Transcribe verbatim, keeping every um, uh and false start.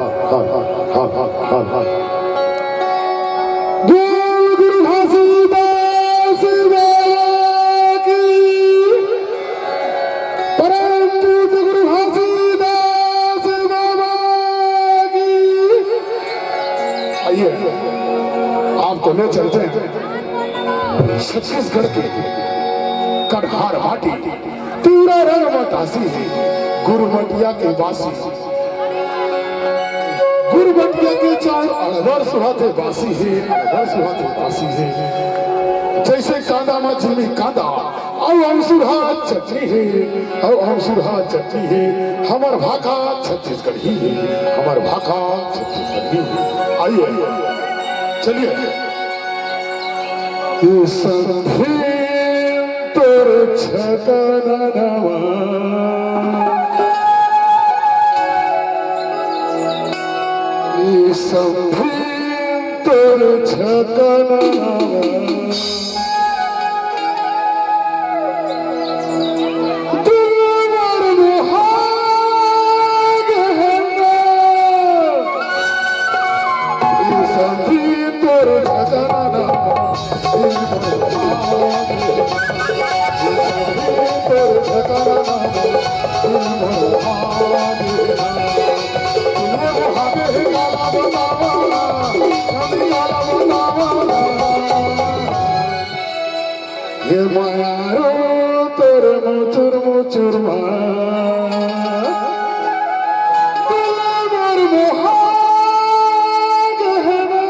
हर हर हर हर हर। बोल गुरु घासीदास बाबा की। परम पूज्य गुरु घासीदास बाबा की। आइए, आपको ले चलते हैं छत्तीसगढ़ के कटहार माटी, तिवरा रंग मतासी है, गुरमटिया के वासी। गुरमटिया के चाउर अड़बर सुहाथे बासी हे, अड़बर सुहाथे बासी हे। जइसे कांदा म जिमी कांदा, अउ अमसुरहा चटनी हे, अउ अमसुरहा चटनी हे। हमर भाखा छत्तीसगढ़ी हे, हमर भाखा छत्तीसगढ़ी हे। आइए, चलिए। ये संधि तोर छकननवा। ई संभीम तोर छकनवा। दुलार मोहाग हन्ना। ई संभीम तोर छकनवा। हे मायारो तोर मुचुर मुचुर मा, तोला मोर मोहा गहना।